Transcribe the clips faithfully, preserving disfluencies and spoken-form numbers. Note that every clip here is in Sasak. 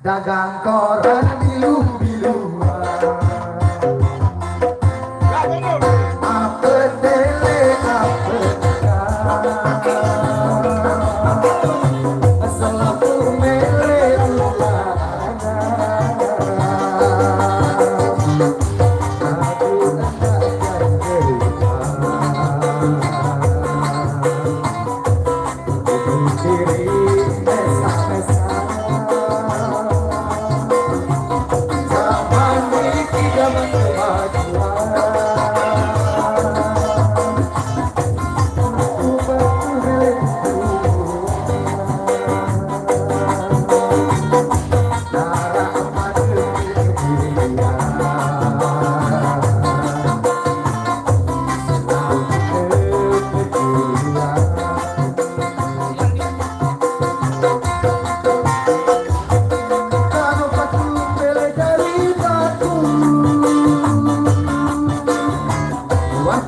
Dagang koran bilu-biluan. Apa dele, apa selaku mele ulana.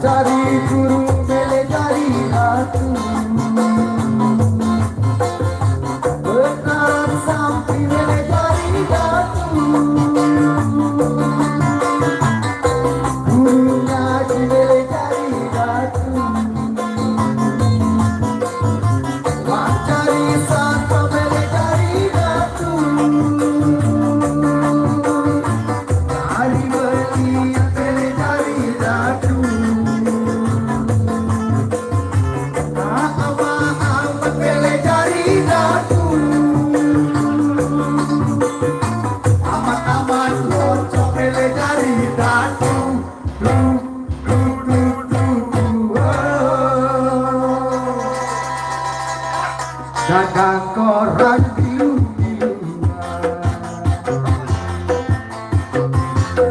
Cari guru bele cari ratu. Benar sampai bele cari ratu. Guru ngaji bele cari ratu. Wah cari satpam bele cari ratu. Cari beli bele cari ratu. Apa-apa bele cari ratu. Amat-amat locok bele cari ratu. Du, du, du, du, du, oh. Dagang koran bilu-biluan.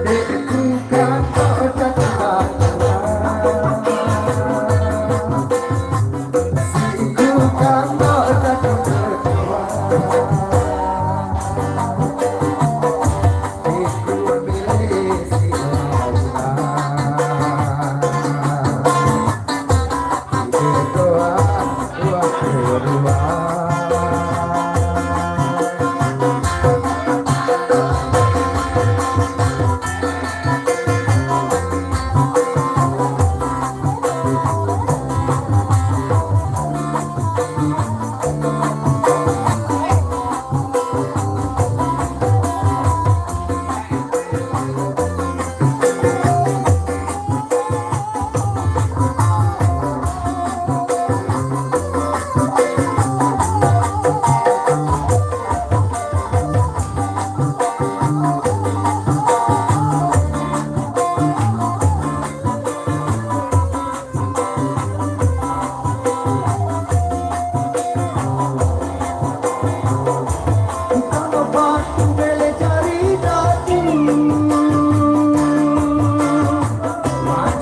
Dek tukang koran. Si tukang koran.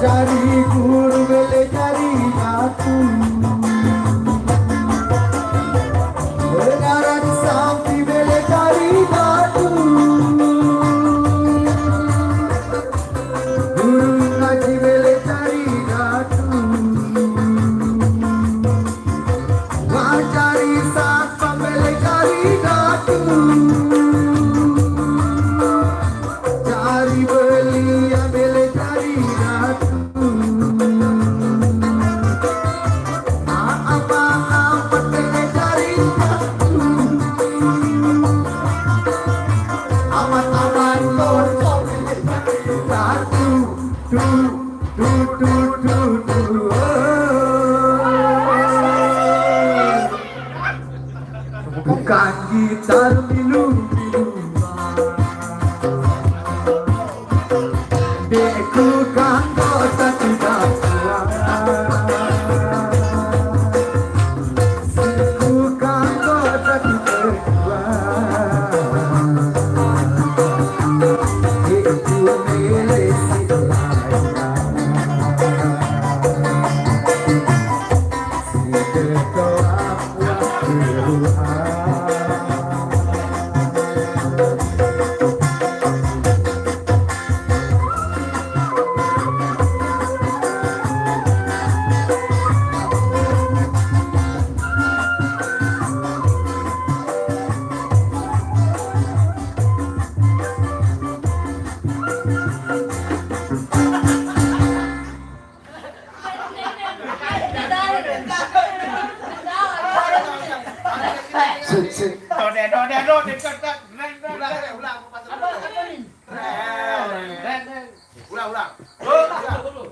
Cari guru bele cari ratu. Benaran sampi bele cari ratu. Guru ngaji bele cari ratu. Wah cari satpam bele cari ratu. Cari beli ya bele cari ratu. Apa-apa bele cari ratu. Amat-amat locok bele cari ratu. Du, du, du, du, du, oh. Tukang gitar bilu-bilu. Dek tukang koran satu dapuan. Tukang koran satu dapuan. Dek tukang bele si lain. Ulang, ulang, ulang. Ulang, ulang.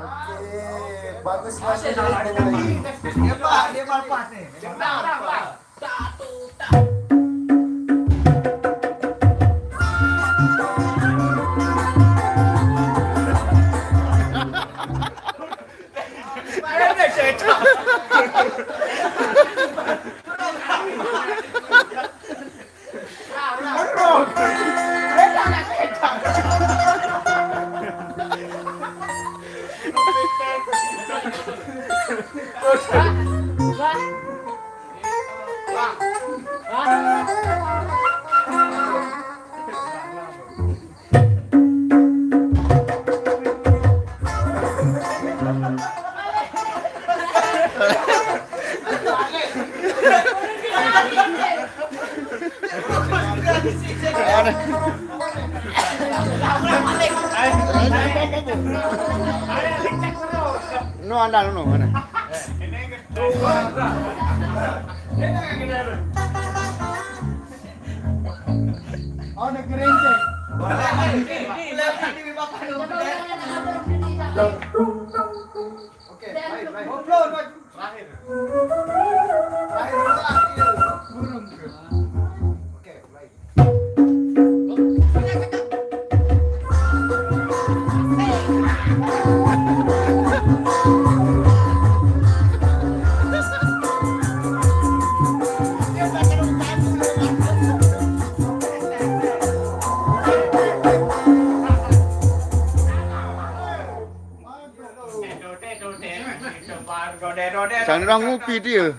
Oke, bagus, Mas. Dia, Pak, dia malah pas nih. Satu, tak. No, anda, no, no, mana? Oh, negeri. Oke, baik, baik. Terakhir. Terakhir, terakhir. Burung. Oke, baik. Sang orang ngupi dia.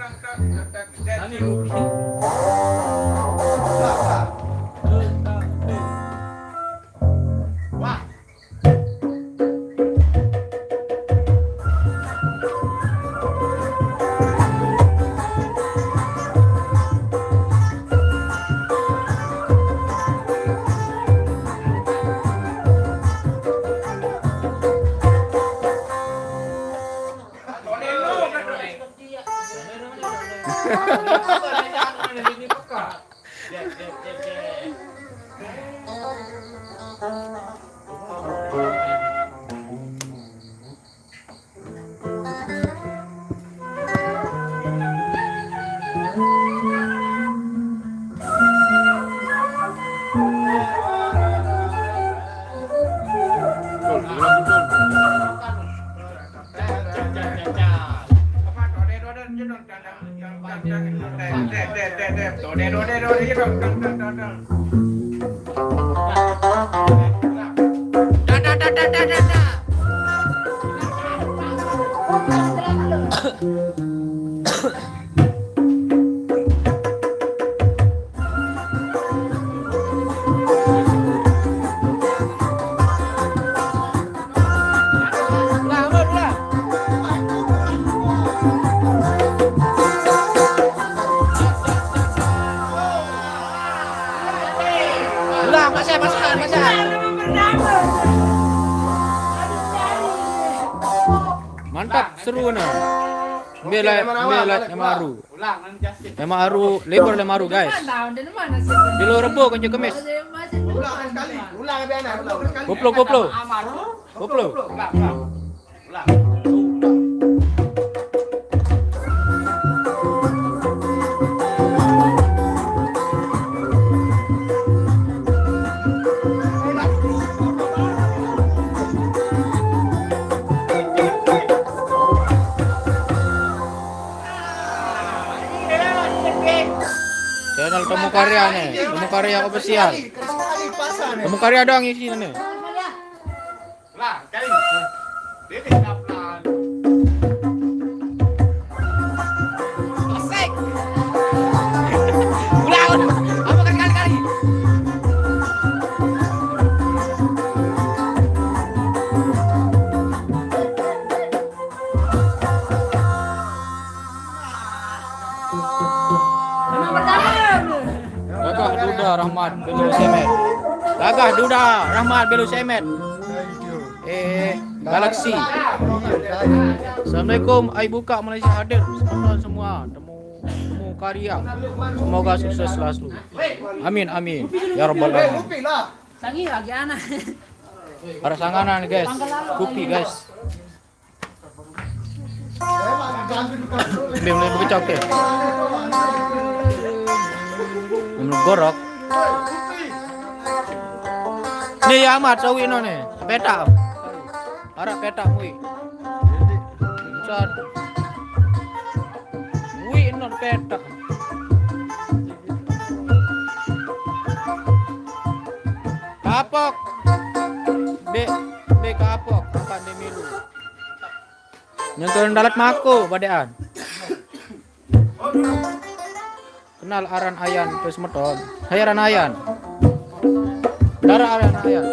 Ulang, Pak Syah, Pak Syah, Pak Syah. Mantap, seru nah. Bela, bela yang baru. Ulang, Justin. Lemaru, labor Lemaru, guys. Dulu Rebo, kunci Kemis. Ulang sekali. Ulang, Abiana. Ulang sekali. Koplo, koplo. Koplo. Ulang, ulang. Ulang. Channel Temu Karya nih, Temu Karya official. Temu Karya doang isinya nih. Lah, kali. Asik. Ulang, ulang. Apa kali-kali? Belu Semet. Gagah Duda Rahmat Belu Semet. Eh, Galaxy. Assalamualaikum, ai buka Malaysia hadir. Semoga semua temu, temu karya. Semoga sukses selalu. Amin, amin. Ya rabbal alamin. Sangi lagi anak. Ada sanganan, guys. Kopi, guys. Dia mulai berkecau ke. Minum gorok. Ni ya amat sawi no ni. Petak. Arak petak mui. Buset. Mui no petak. Kapok. Be, be kapok. Akan demilu. Nyengkel dalat mako badean. Kenal aran Ayan terus meton. Hai aran Ayan. Dara aran Ayan.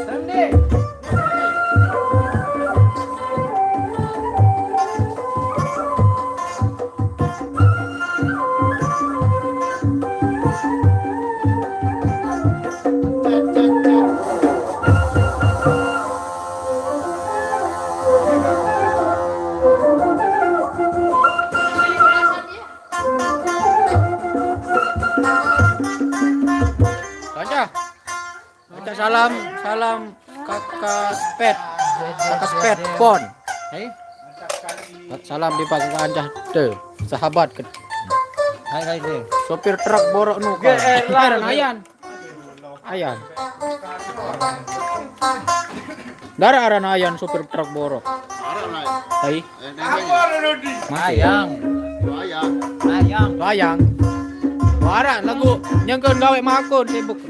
Kancah. Kancah salam, salam Kakak Spet. Kakak Spet pon. Hei. Salam di Pak Kancah te. Sahabat ke. Hai, hai, hai. Sopir truk borok nu. Aran Ayan. Ayan. Dara aran Ayan sopir truk borok. Hai. Masih. Ayang. Ayang. Ayang. Wara lagu nyengkeun gawe makun sibuk.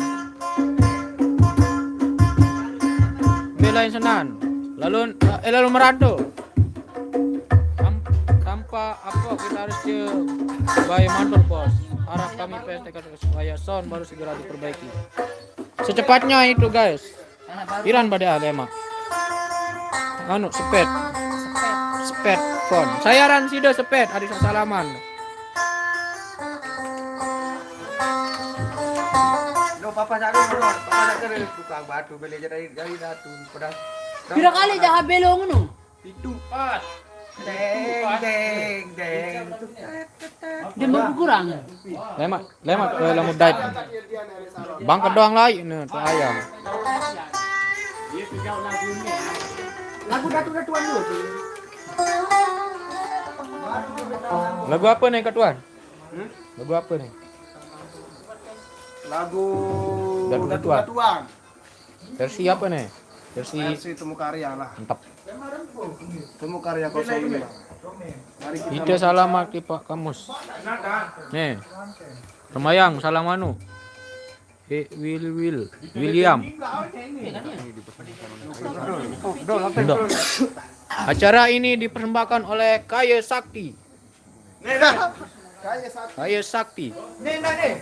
Belain senan. Lalu, eh, lalu merantau. Tam-, tanpa apa kita harus ke Bayi Mantul, Bos. Harap kami P S T K supaya sound baru segera diperbaiki. Secepatnya itu, guys. Iran pada alema. Anu, sepet. Sepet phone. Saya ran sida sepet, ada salaman. Lo papa satu, papa satu tukang batu beli jadi dari satu. Pira kali dah belo ngono? Itu. Deng, deng, deng. Dia mau kurang. Lemak, lemak, eh, lamu dait. Bangka doang lai ne tu ayam. Lagu datu-datuan dulu. Lagu apa nih, Kak Tuan? Hmm? Lagu apa nih? Lagu datu-datuan. Versi apa nih? Versi Versi Temu Karya lah. Mantap. Temu Karya kosong lima. Mari kita Ide salam mati Pak Kamus. Nih. Semayang salam anu. Eh, Will, Will, William. Indo. Acara ini dipersembahkan oleh Kaya Sakti. Nih, nih. Kaya Sakti. Kaya Sakti. Nih, nih, nih.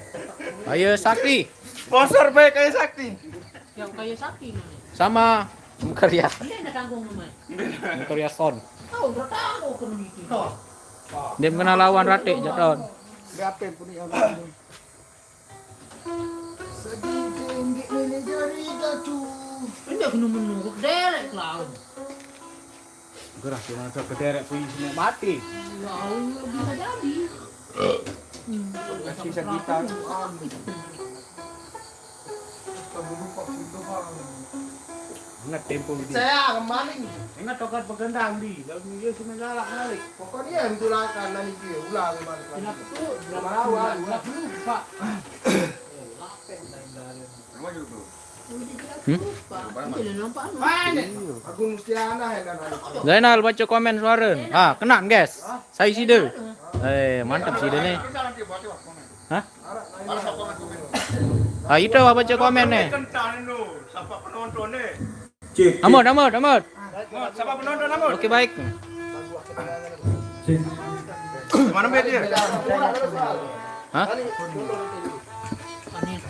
Kaya Sakti. Sponsor baik Kaya Sakti. Yang Kaya Sakti mana? Sama Karya. Dia ada tanggung nama. Karya Sound. Tahu, udah tahu ke begitu. Dia mengenal lawan Rate jatuh. Gape pun yang sedih tinggi ini jari jatuh. Ini aku nunggu-nunggu derek lawan. Gerah cuma ke derek punya semua mati. Ya Allah, bisa jadi. Masih sejuta. Ingat tempo ini. Saya kembali. Ingat tokat begendang di. Lalu dia sini galak balik. Pokoknya yang tulangkan nanti dia ulang balik lagi. Kenapa tuh? Melawan. Kenapa lupa? Hmm? Aku mesti aneh kan. Zainal baca komen suara. Ah, kena, guys. Saya sida. Eh, mantap sida nih. Hah? Ah, itu apa baca komen nih? Amot, amot, amot. Siapa penonton, Amot? Oke, baik. Mana dia? Hah?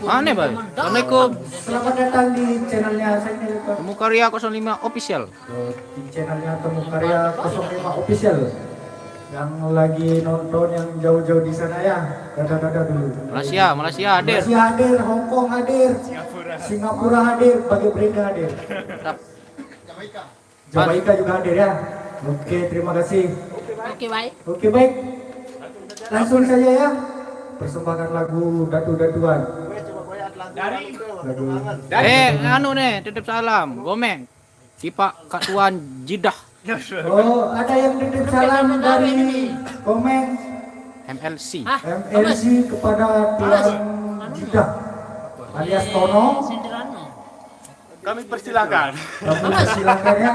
Aneh, Bang. Assalamualaikum. Selamat datang di channelnya saya. Temu Karya kosong lima Official. Di channelnya Temu Karya kosong lima Official. Yang lagi nonton yang jauh-jauh di sana ya, dada-dada dulu. Malaysia, Malaysia hadir. Malaysia hadir, Hong Kong hadir, Singapura hadir, bagi Brenda hadir. Mantap. Jamaika juga hadir ya. Oke, terima kasih. Oke, baik. Oke, baik. Langsung saja ya. Persembahkan lagu datu-datuan. Lagu Eh, anu nih, titip salam. Gomeng. Sipak Kak Tuan Jidah. Oh, ada yang titip salam dari Gomeng M L C. Ah, M L C kepada Tuan Jidah alias Tono. Sindirannya. Kami persilakan. Kami persilakan ya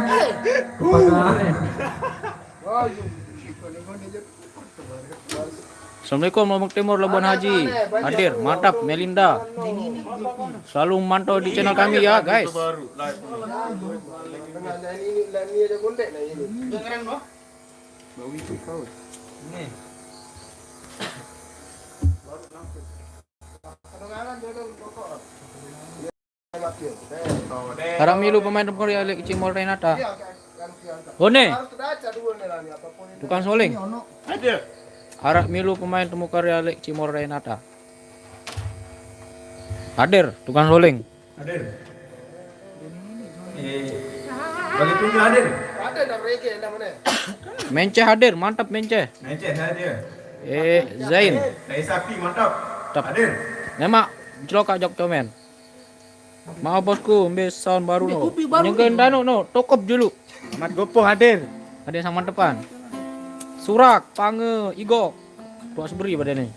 kepada Assalamualaikum Lombok Timur, Labuan Haji. Hadir, mantap Melinda. Selalu mantau di channel kami ya, guys. Harap milu pemain Temu Karya Lek Cimol Renata. One. Tukang soling. Hadir. Harap milu pemain Temu Karya Lek Cimol Renata. Hadir, tukang soling. Hadir. Eh, bagi punya hadir. Menceh hadir, mantap Menceh. Menceh hadir. Eh, Zain. Dari Sakti mantap. Mantap. Hadir. Lemak, celoka jok comen. Maaf bosku, ambil sound baru no. Nyegan danu no, tokop dulu. Amat Gopoh hadir. Ada yang sama depan. Surak, Pange, Igok. Tuak seberi pada ni.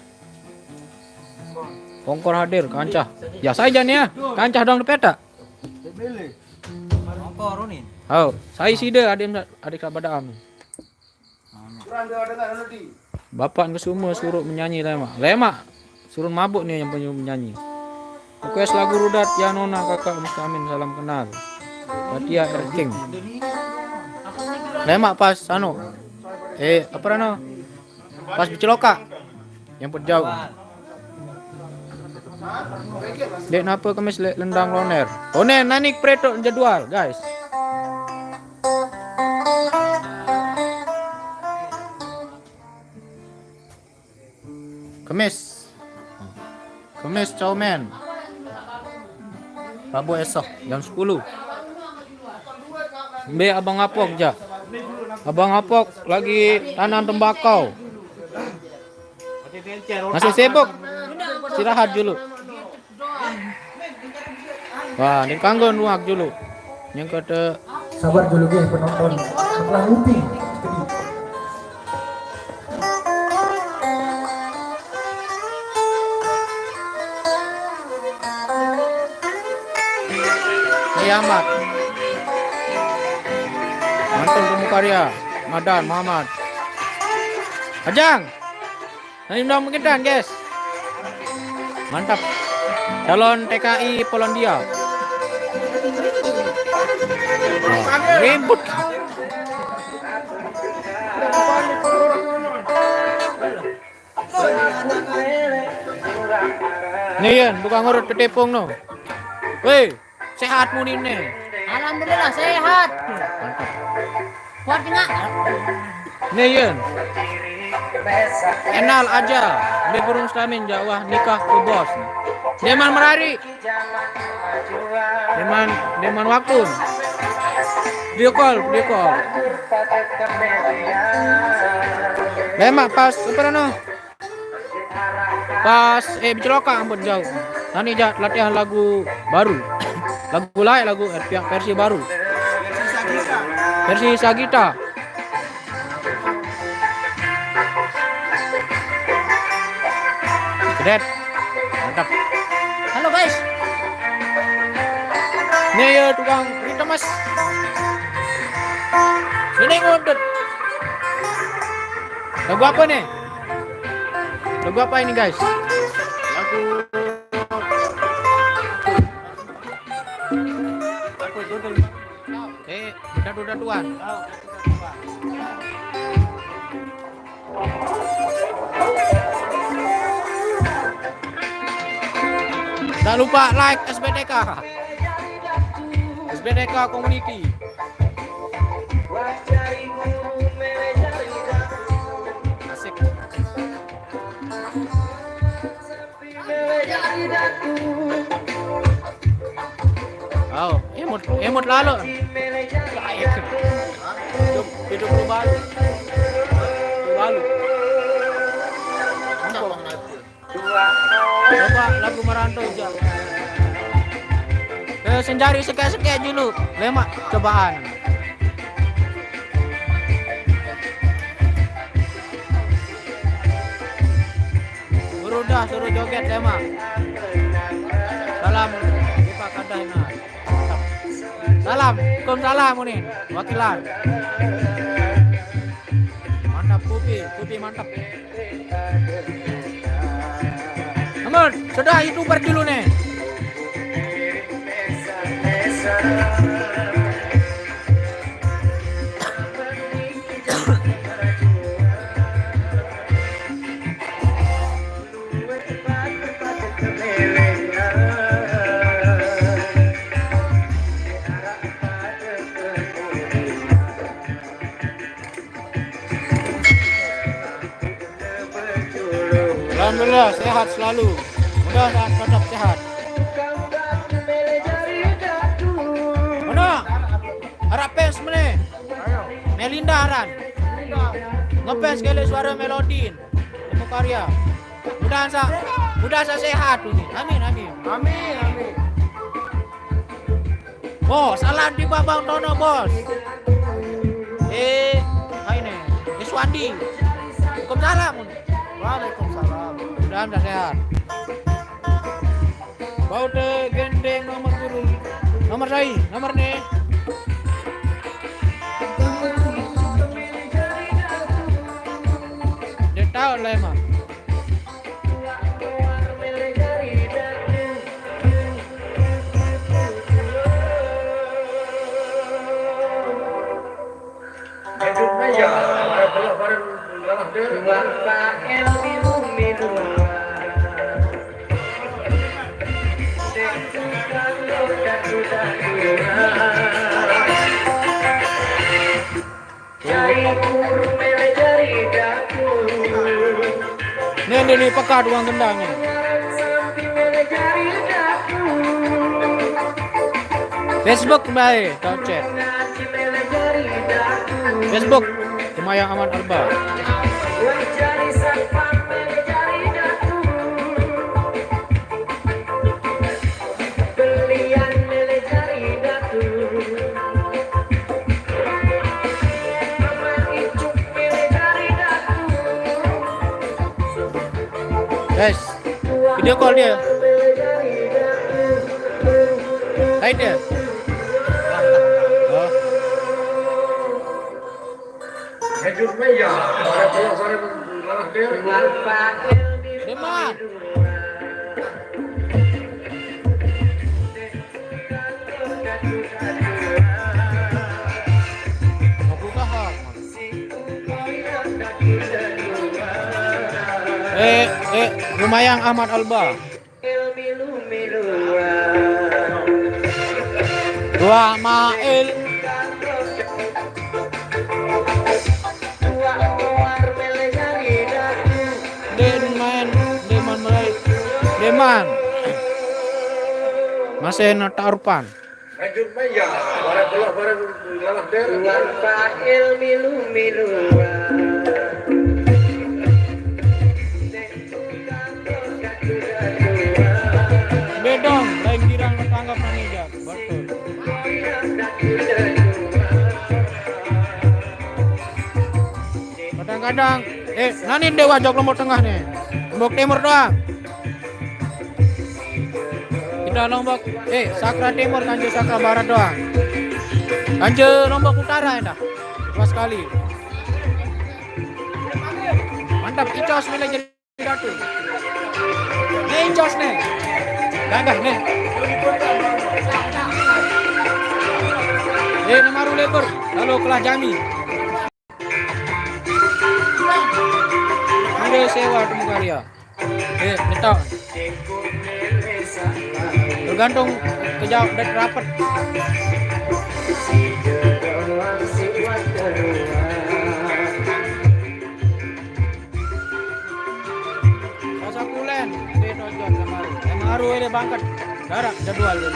Pongkor hadir, kancah. Ya saya jan ya. Kancah dong depeta. Mongkor ni. Hau, saya sida adik adik sabadam. Bapak ke semua suruh menyanyi lemak. Lemak. Suruh mabuk ni yang punya menyanyi. Request lagu Rudat ya nona kakak Mustamin, salam kenal. Fatia Erking. Lemak pas anu. Eh, apa rano? Pas biceloka. Yang perjauh. Dek napa kemis lek lendang loner. Loner nanik pretok jadwal, guys. Kemis. Kemis comen. Rabu esok jam sepuluh. Mbe Abang Apok ja. Abang Apok lagi tanam tembakau. Masih sibuk. Istirahat dulu. Wah, ni kanggo nuak dulu. Yang kata sabar dulu guys penonton. Setelah ngopi. Kiamat. Mantul Temu Karya. Madan Muhammad. Ajang. Nanti undang mungkin guys. Mantap. Calon T K I Polandia. Wah, ribut. Ni Yen, tukang urut ketepung no. Weh, sehat muni ne. Alhamdulillah sehat. Kuat enggak? Ni Yen. Enal aja, dia burung stamin jawah nikah ke bos. Dia man merari. Dia man, dia man waktu. Dia call, dia call. Lemak pas apa no? Pas eh biceloka ampun jauh. Nani ja latihan lagu baru. Lagu lain lagu eh, pihak versi baru. Versi Sagita. Keren. Mantap. Halo guys. Ni ya tukang rita mas. Ini ngodot. Lagu apa nih? Lagu apa ini guys? Lagu Eh, dadu-daduan. Tak lupa like S B T K. S B T K Community. Oh, emot, emot lalu. Hidup, hidup lu balu. Lu balu. Coba lagu Merantau, Jal. Eh, senjari sekek-sekek dulu. Lemak cobaan. Suruh dah, suruh joget lemak. Salam, buka kadah ingat. Salam, kum salam, Unin. Wakilan. Mantap, Pupi, Pupi mantap. Namun, sudah itu berjulu nih. Alhamdulillah, sehat selalu. Mudah-mudahan tetap sehat. Mana? Harap fans mana? Melinda Aran. Ngefans kali suara Melodin. Temu Karya. Mudah sa, mudah sa sehat tu ni. Amin, amin. Amin, amin. Oh, salam di Babang Tono, Bos. Eh, hai ni. Eh, Suwandi. Waalaikumsalam. Waalaikumsalam. Mudah-mudahan sehat. Bau te gendeng nomor guru. Nomor saya, nomor ni. Dia tahu lah emang. Ni, ni, ni, pekat uang gendang ni. Facebook baik, tak chat. Facebook, Kemayang Ahmad Alba. Guys, video call dia. Lain dia. Oh. Deman. Eh, eh, Kemayang Ahmad Alba. Tua Mail. Deman, Deman mulai. Deman. Masih nata rupan. Bedong, lain girang ketangkap nang ejak. Betul. Kadang-kadang, eh, nanin dewa jok Lombok Tengah nih. Lombok Timur doang. Kita Lombok, eh, Sakra Timur, kanjur Sakra Barat doang. Kanjur Lombok Utara endah. Luas sekali. Mantap, Icos manajer. Datu. Nih, Jos nih. Gagah nih. Eh, Namaru Lebur, lalu kelah Jami. Udah sewa Temu Karya. Eh, nyetok. Tergantung kejauh dan rapat. Sasakulen, dia tojot Namaru. Namaru dia bangkat. Darat jadwal dia.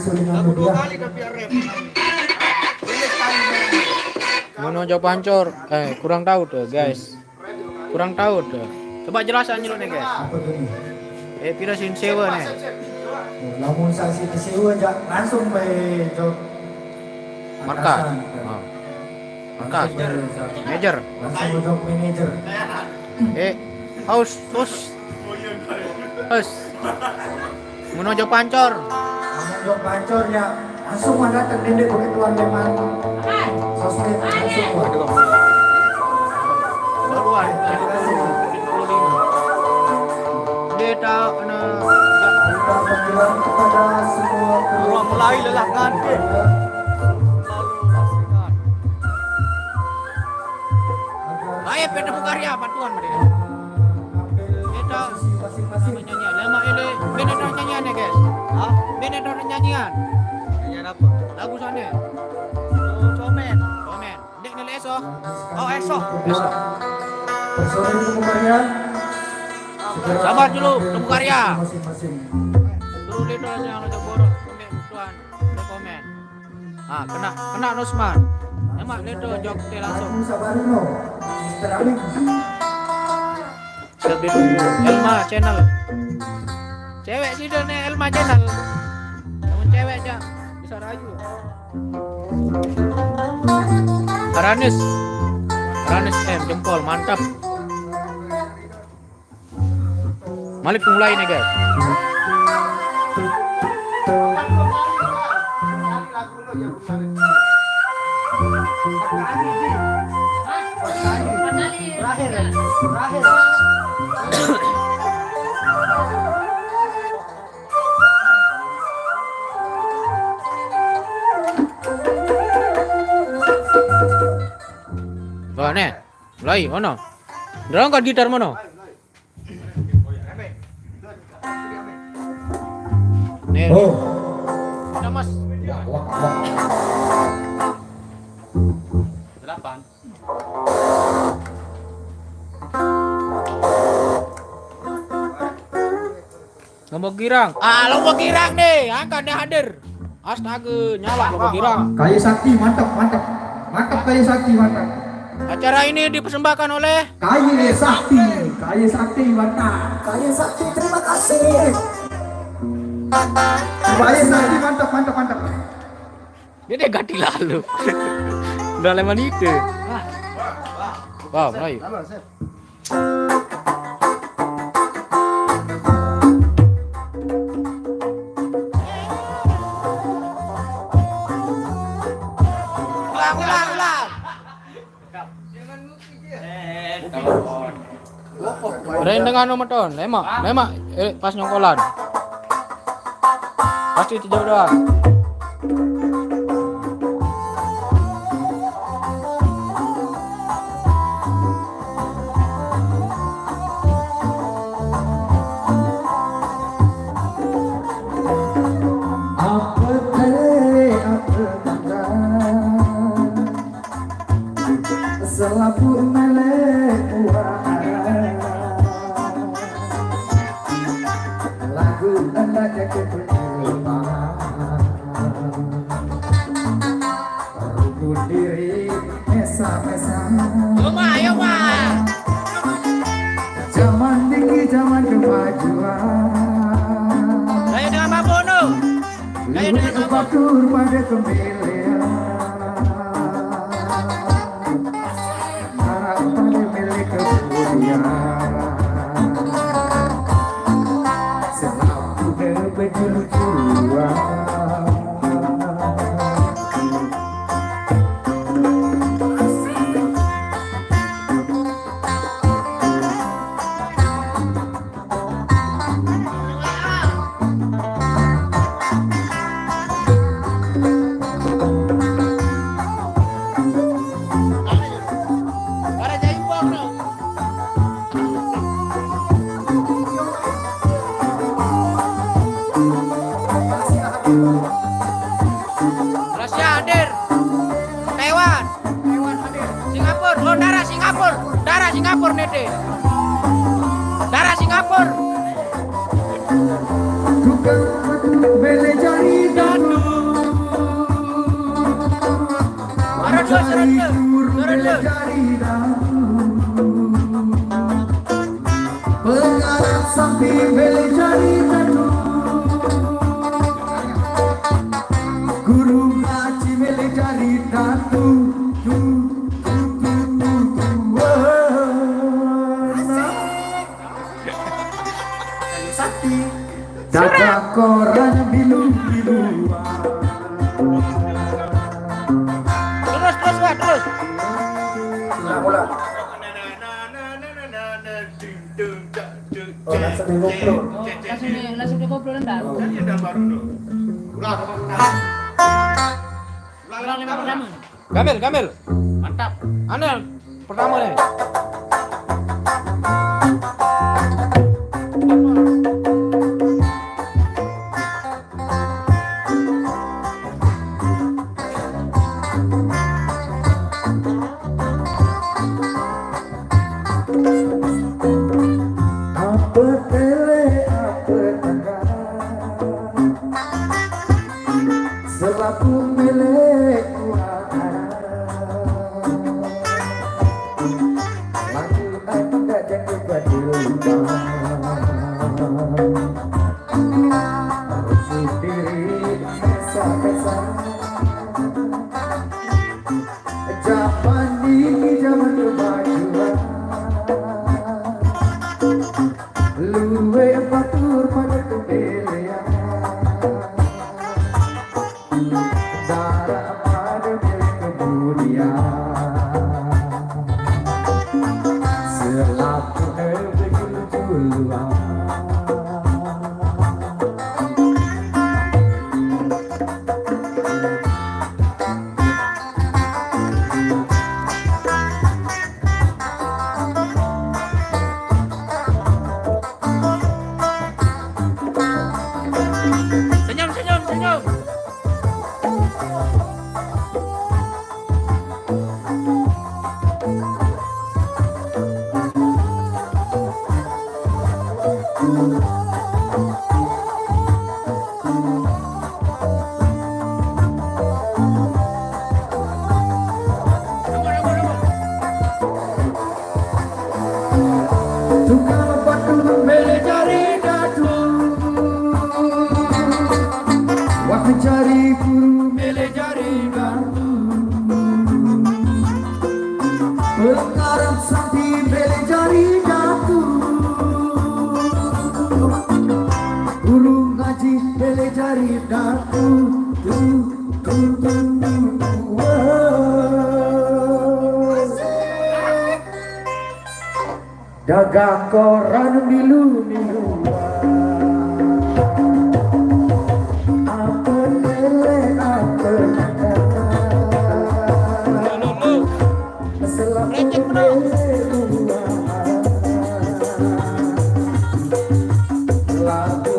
Lagu dua kali tapi rap. Ini sekali main. Mano Jok Pancor, eh, kurang tahu tuh, guys. Kurang tahu tuh. Coba jelasan dulu nih, guys. Apa tuh nih? Eh, pira sin sewa nih? Lamun saksi ke sewa, ja, langsung bae jok. Markas. Atasan. Oh. Markas. Langsung bae jok. Major. Langsung bae jok manajer. Eh, haus, haus. Haus. Mano Jok Pancor. Mano Jok Pancor ya. Langsung ada terdendek begitu teman. Sosmed langsung. Waduh. Baruan. Dia tak kena. Kita panggilan kepada semua kru. Orang mulai lelah ngantuk. Ayo, Peter Bukaria, bantuan mereka. Kita masing-masing. Nyanyian. Lemak ini, band ada nyanyian ya, guys? Hah? Band ada nyanyian. Nyanyian apa? Lagu sana. Oh, Comen. Comen. Dek ni esok. Oh, esok. Esok. Personil Temu Karya. Sabar dulu, Temu Karya. Masing-masing. Dulu dia tu yang ada borok. Dek tuan, dek komen. Ah, kena, kena Nusman. Emak dia tu jok dia langsung. Sabar dulu. Mister Amin. Siap dulu. Elma Channel. Cewek sih dah ni Elma Channel. Namun cewek aja bisa rayu. Aranis. Aranis M jempol mantap. Malik mulai nih, guys. Terakhir, terakhir. Wah, nih. Mulai, ono. Dorong kan gitar mano? Nih. Oh. Udah, Mas. Ya, wah, wah. Delapan. Lombok Girang. Ah, Lombok Girang nih, angkat dia hadir. Astaga, nyala Lombok Girang. Kaya Sakti, mantap, mantap. Mantap Kaya Sakti, mantap. Acara ini dipersembahkan oleh Kaya Sakti, Kaya Sakti, mantap. Kaya Sakti, terima kasih. Kaya Sakti, mantap, mantap, mantap. Dia, dia ganti lalu. Udah lama itu. Wah, mulai. Ulang, ulang, ulang. Rendengan nomor ton, lemak, lemak, eh, pas nyongkolan. Pasti terjawab doang. Apa teh, apa kata? Selapuq meleq uah araq. Laguq endah jage penyumpah. Rukun diriq mesaq-mesaq. Yo, Mak, yo, Mak. Jaman niki jaman kemajuan. Saya dengan Mak Bono. Saya dengan Mak Bono. Lueq batur pade kemelean. Araq pade mele kemudian. Selapuqne bejulu-juluan. Rusia hadir. Taiwan. Taiwan hadir. Singapura. Oh, darah Singapura. Darah Singapura, Nete. Darah Singapura. Tukang batu bele jari datu. Mele jari datu. Guru ngaji mele jari datu. Tu, tu, tu, tu, tu. Wah. Sakti. Dagang koran bilu-bilu. Terus, terus, Wak, terus. Ulang, ulang. Oh, langsung di koplo. Langsung di, langsung di koplo, ndak? Oh. Ulang. Ulang lima pertama. Gamil, gamil. Mantap. Anel, pertama nih. Apa tele, apa tengah, selaku milik kuasa. Lagu anda jadi badulkan. Sendiri pesa-pesa. Zaman ini zaman kemajuan. Luwe batur pada kebelian. Darah pada milik kemudian. Selaku negeri juluan. Senyum, senyum, senyum. Tukang batu mele jari datu. Wah jari guru mele jari datu. Pekaran sakti mele jari datu. Guru ngaji mele jari datu. Tu, tu, tu, tu, tu. Wah. Dagang koran milu-milu. Apa lele, apa kata. Selaku lele dua. Lagu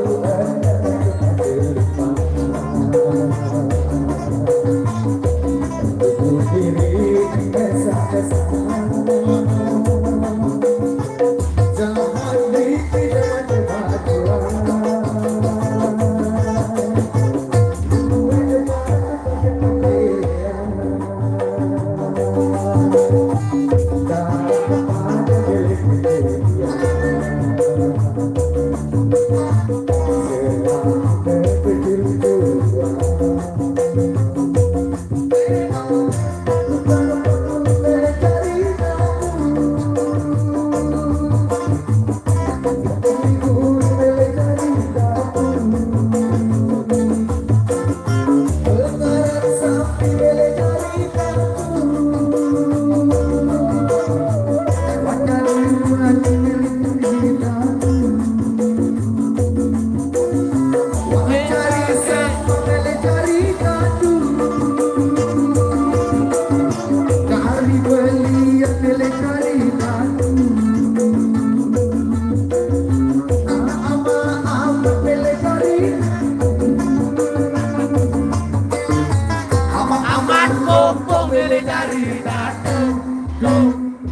Amat mumpung military datu. Du,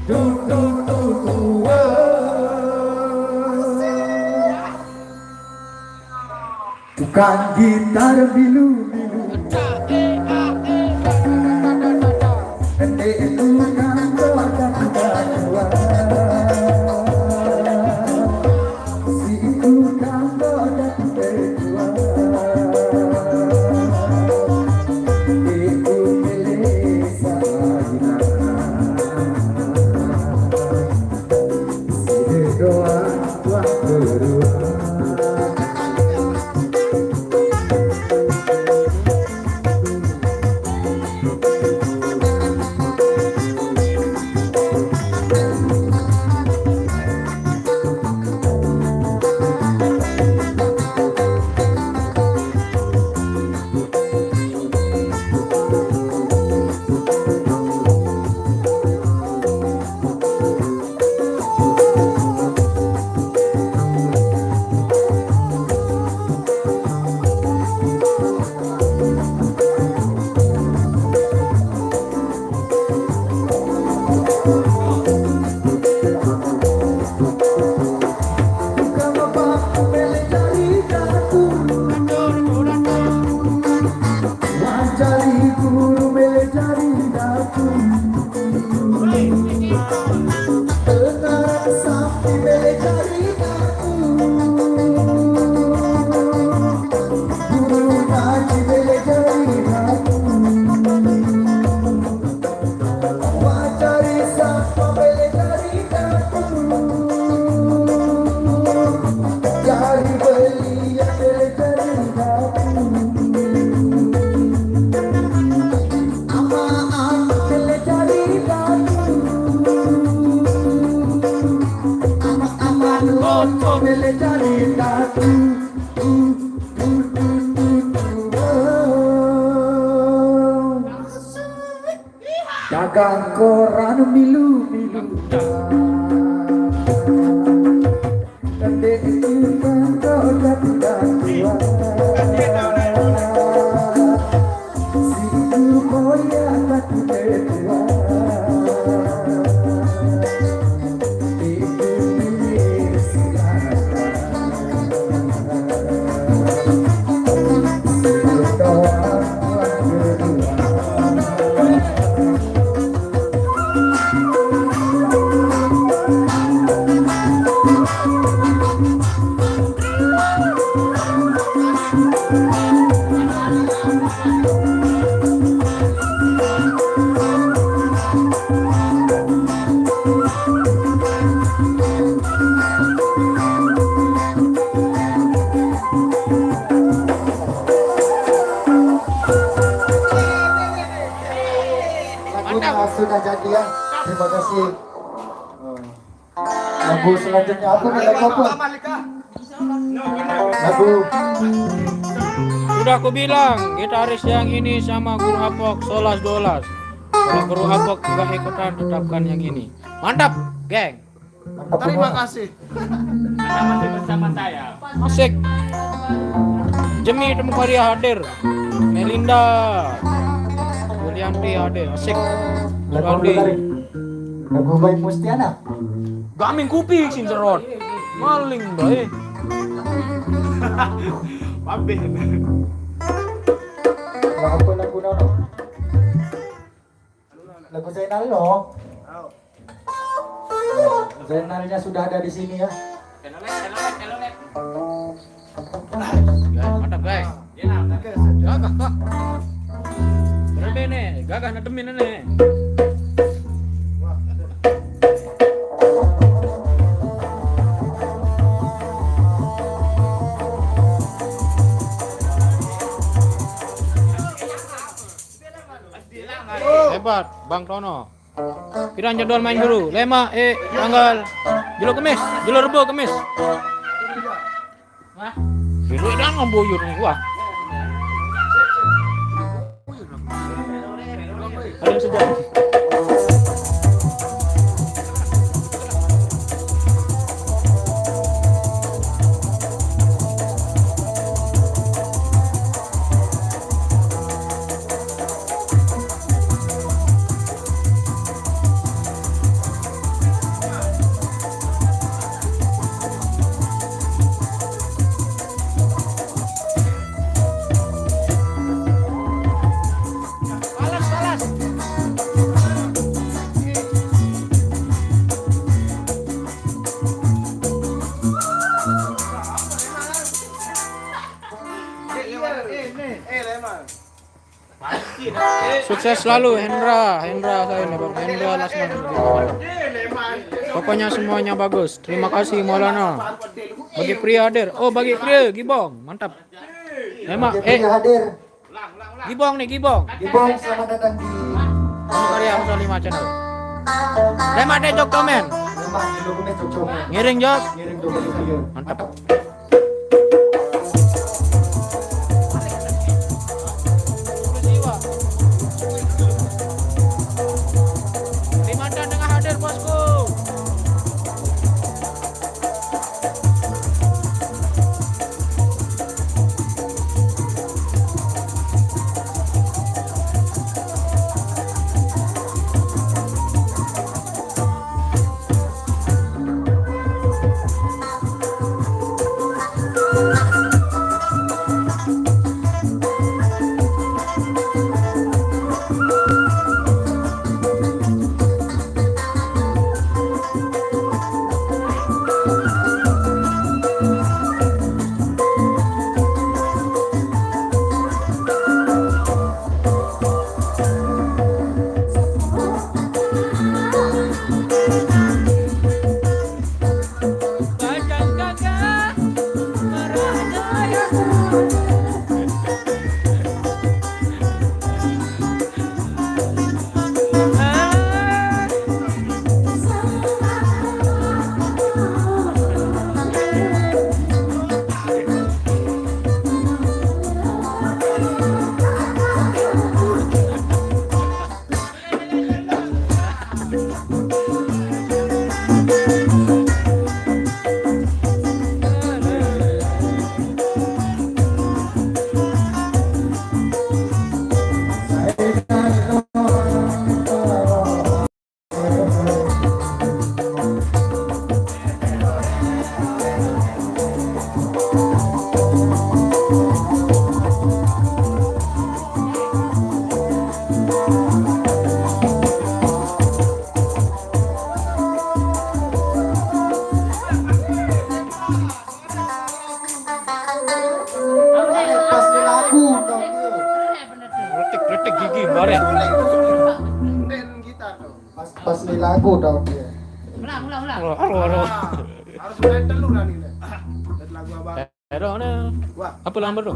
du, du, du, du. Tukang gitar bilu-bilu. Ende tukang keluarga kita dua. Si itu Dagang koran milu-milu. Tende itu kan kau dah tidak kuat. Siku koyak tak kuat. Lagunya sudah jadi ya. Terima kasih. Lagu selanjutnya apa nih? Lagu apa? Lagu. Sudah aku bilang, gitaris yang ini sama Guru Apok solas dolas. Kalau Guru Apok nggak ikutan, tetapkan yang ini. Mantap, geng. Mantap. Terima kasih. Anda masih bersama saya. Asik. Jemi Temu Karya hadir. Melinda. Yulianti hadir. Asik. Lagu Randi. Lagu Bayi Mustiana. Gaming kupi sincerot. Maling bae. Babe. Lagu apa lagu nono? Lagu Zainal lo. Zainalnya sudah ada di sini ya. Guys, mantap guys. Gagah kak. Berarti nih, gagah nedemin nih. Hebat, Bang Tono. Kira jadwal main dulu. Lema, eh, tanggal jelo Kemis, jelo Rebo Kemis. Wah. Dulu dah ngambuyur nih, wah. Ada yang sedang. Sukses selalu Hendra, Hendra saya nih Bang, Hendra Lasman. Pokoknya semuanya bagus. Terima kasih Maulana. Bagi pria hadir. Oh, bagi pria Gibong, mantap. Memang eh hadir. Gibong nih, Gibong. Gibong, selamat datang di Karya Musalima Channel. Lemak deh jok komen. Lemak deh jok komen, jok komen. Ngiring jok. Ngiring jok komen. Mantap. Kalimantan Tengah hadir, bosku. Pas di lagu dong dia. Retik-retik gigi bareng. Pas, pas di lagu dong dia. Ulang, ulang, ulang. Aduh, aduh, aduh. Harus main dulu kan ini. Buat lagu abang. Aduh, aduh. Wah. Apa lambat tu?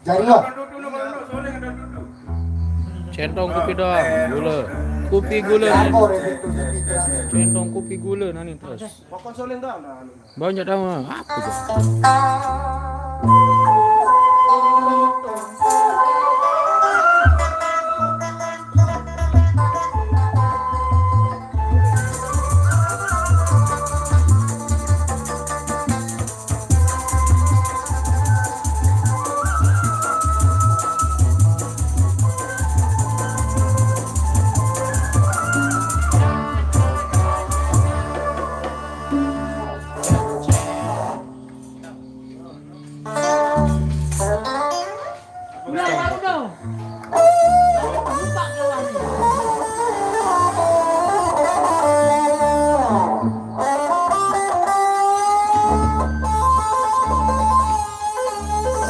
Jari lah. Centong kupi dong, gula. Kupi gula nih. Centong kupi gula nih terus. Banyak dah, apa tu?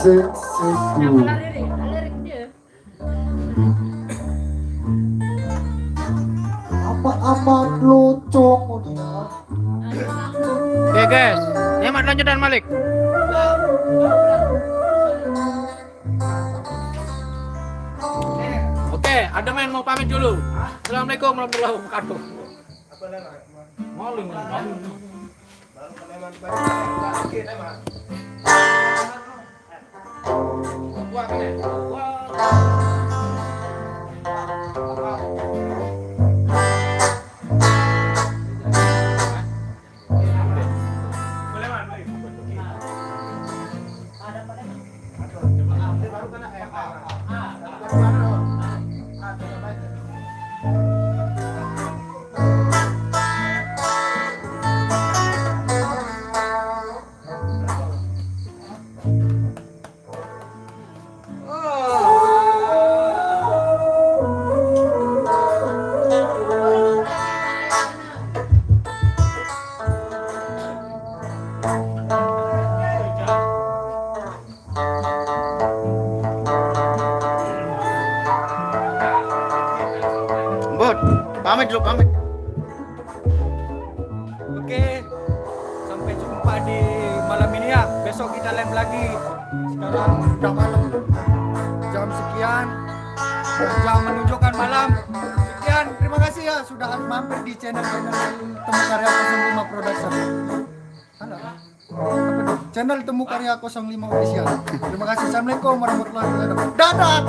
Sik, sik, du. Apa amat lucu? Oke guys, nyemak lanjutan balik. Oke, ada main mau pamit dulu. Assalamualaikum warahmatullahi wabarakatuh. Maling. Bud, pamit dulu, pamit. Oke, sampai jumpa di malam ini ya. Besok kita live lagi. Sekarang udah malam. Jam sekian. Jam menunjukkan malam. Sekian, terima kasih ya sudah mampir di channel-channel Temu Karya kosong lima Production. Halo. Apa tuh? Channel Temu Karya kosong lima Official. Terima kasih. Assalamualaikum warahmatullahi wabarakatuh. Dadah.